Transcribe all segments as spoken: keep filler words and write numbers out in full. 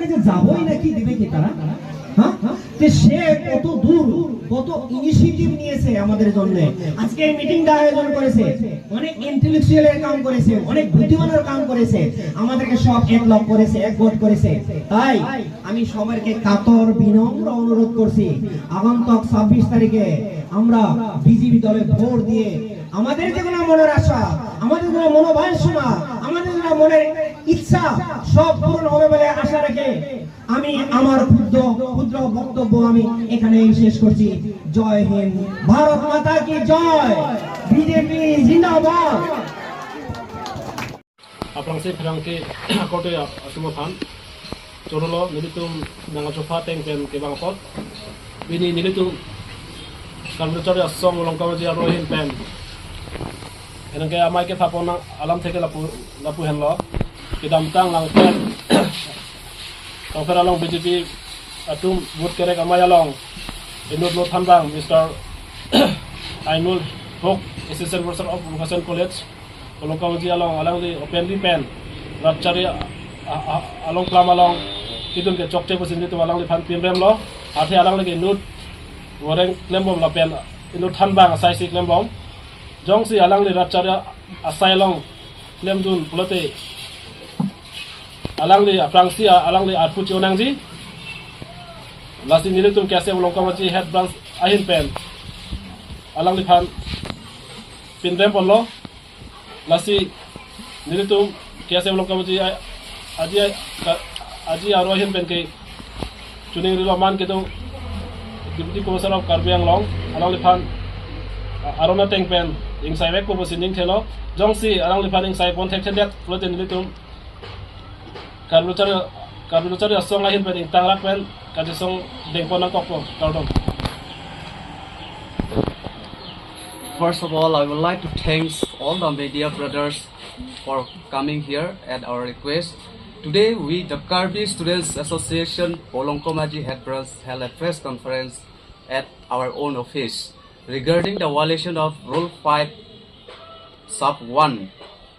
যে যাবই নাকি দিবে কি তারা? হ্যাঁ, যে সে কত দূর, কত ইনিশিয়েটিভ নিয়েছে আমাদের জন্য। আজকে এই মিটিংটা আয়োজন করেছে, অনেক ইন্টেলেকচুয়ালের কাম করেছে, অনেক বুদ্ধিমানের কাম করেছে, আমাদেরকে সব এক লগ করেছে, একগোট করেছে। তাই আমি সবাইকে কাতর বিনম্র অনুরোধ করছি, আগন্তুক ছাব্বিশ তারিখে আমরা বিজেপি দলে ভোট দিয়ে আমাদের যে কোনো মনের আশা, আমাদের কোনো মনোবাসনা, আমাদের কোনো মনের ইচ্ছা সব পূরণ হবে বলে আশা রেখে আমি আমার ক্ষুদ্র ক্ষুদ্র বক্তব্য আমি এখানেই শেষ করছি। জয় হিন্দ, ভারত মাতা কি জয়, বিজেপি জিন্দাবাদ। Aphrangsi pherangke akorte atum aphan chorolo, nelitum nangkachopha ateng pen kevang apot, pini nelitum Karbi Lo Charli Asong Volongkom Aji aro ahin pen, enang ke amei kepha pon alam theke lapu lapu henlo, kedamtang Langpher Langpher along B J P atum vote kerek amei along inut lo thanbang Mister Ainul Hok, Assistant Professor of Vocation College, Volongkom Aji along alangli openly pen rat charli a- a- a- along klam along kedun ke chokche pusi nelitum alangliphan pinremlo. Athe alangli ke inut voreng klembom lapen inut thanbang asai si klembom. Jongsi alangli rat charli asai along klemdun pulote alangli aphrangsi a- alangli arpu chonangji. Lasi nelitum K S A Volongkom Aji head branch ahin pen alangliphan pinrem ponlo. Lasi nelitum K S A Volongkom Aji a- Aji a- ka- Aji aro ahin pen ke chuning rilo man kedo Deputy Commissioner of Karbi Anglong, alangliphan a- aron ateng pen ingsai vekpo pusi ning thelo. Jongsi alangliphan ingsai pon thekthedet pulote nelitum Karbi Lo Charli, Karbi Lo Charli Asong ahin pen ingtangrak pen kachesong dengpon nangkokpo. Kardom. First of all, I would like to thanks all the media brothers for coming here at our request. Today, we, the Karbi Students Association, Volongkom Aji Head Branch, held a press conference at our own office regarding the violation of Rule five, Sub one,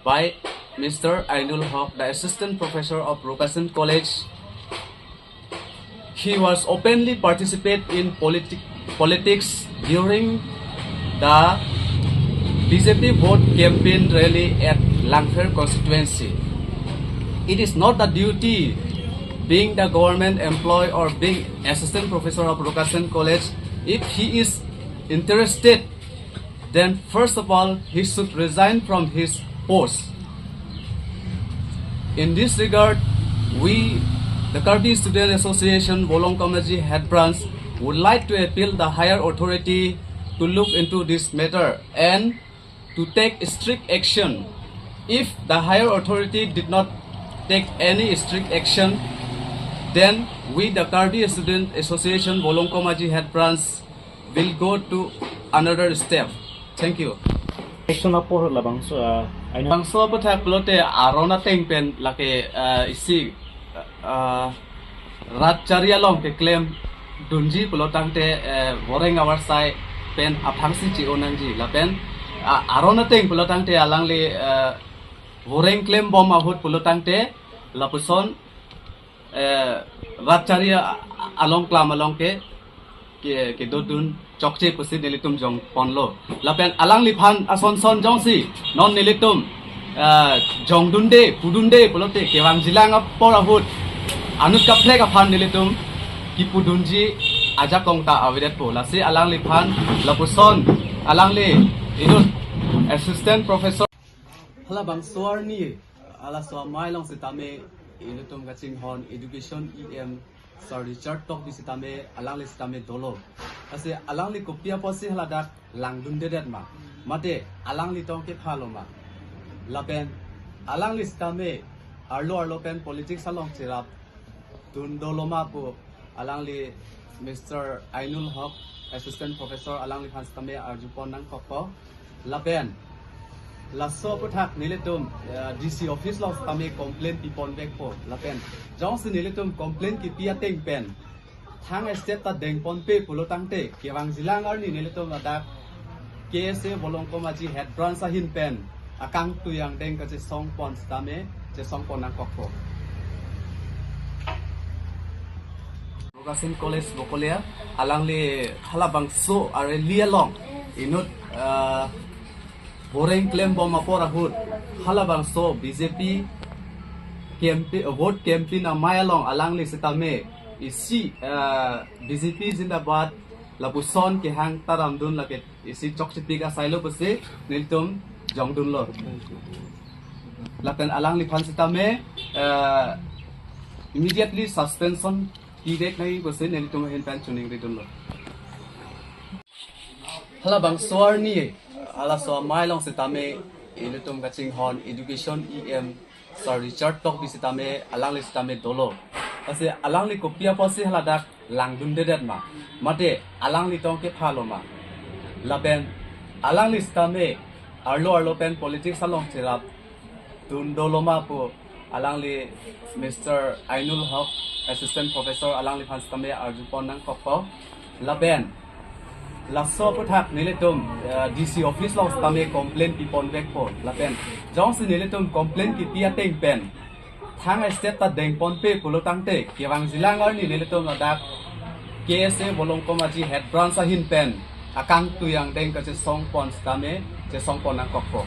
by Mister Ainul Hok, the Assistant Professor of Rokasan College. He was openly participate in politic- politics during the B J P vote campaign rally at Langpher constituency. It is not the duty, being the government employee or being assistant professor of Rokasan College, if he is interested, then first of all, he should resign from his post. In this regard, we, the Karbi Student Association Volongkom Aji Head Branch, would like to appeal the higher authority to look into this matter and to take strict action. If the higher authority did not take any strict action, then we, the Karbi Student Association Volongkom Aji Head Branch, will go to another step. Thank you. Action apor labangso, ah, aina. Bangso aputhak pulote aron ateng pen lake, ah, isi, ah, rat charli along keklem dunji pulo tangte, eh, voreng avarsai pen aphrangsi chi-o nangji lapen, ah, aron ateng pulo tangte alangli, eh, voreng klembom ahut pulo tangte lapuson, eh, rat charli a- along klam along ke ke kedodun chokche pusi nelitum jongponlo. Lapen alangliphan ason son jongsi non nelitum, ah, jongdunde, pudunde pulote kevangjilang apor ahut anut kaprek aphan nelitum kipudunji ajakong ta avedetpo. Lasi alangliphan lapuson alangli inut assistant professor. Halabangso arni, halaso amei along sitame ilitum kachinghon education E M Sir Richard Tokbi sitame alangli sitame dolo. Lasi alangli kopi apotsi haladak langdundedet ma? Mate alangli tong kephalo ma? Lapen alangli sitame arlo arlo pen politics along cherap dun dolo ma pu alangli Mister Ainul Hok, Assistant Professor, alangliphan sitame arjupon nangkokpo. Lapen laso aputhak nelitum, eh, D C office along sitame complaint piponvekpo. Lapen jongsi nelitum complaint kipi ateng pen thang step ta dengponpe pulo tangte kevangjilang arni nelitum ladak K S A Volongkom Aji Head Branch ahin pen akangtui angdeng kachesongpon sitame chesongpon nangkokpo. Rasin College Bokolia, alangli halabangso areli along inut, ah, boreng klembom apor ahut halabangso B J P campaign, vote campaign amei along alangli sitame isi, ah, B J P zindabad lapuson kehang taramdun lake isi chokchepik asai lo pusi nelitum jongdunlo. Lapen alangliphan sitame, eh, immediately suspension pidek nangji pusi nelitum ahin pen choningridunlo. Halabangso arni, halaso amei along sitame ilitum kachinghon education E M Sir Richard Tokbi sitame alangli sitame dolo. Lasi alangli kopi apotsi haladak langdundedet ma? Mate alangli tong kephalo ma? Lapen alangli sitame arlo arlo pen politics along cherapdun dolo ma pu alangli Mister Ainul Haq, Assistant Professor, alangliphan sitame arjupon nangkokpo. Lapen laso aphuthak nelitum, eh, D C office along sitame complaint piponvekpo. Lapen jongsi nelitum complaint kipi ateng pen thang state ta dengponpe pulo tangte, kevangjilang arni nelitum ladak K S A Bolongkom Aji Head Branch ahin pen akangtui angdeng kachesongpon sitame chesongpon nangkokpo.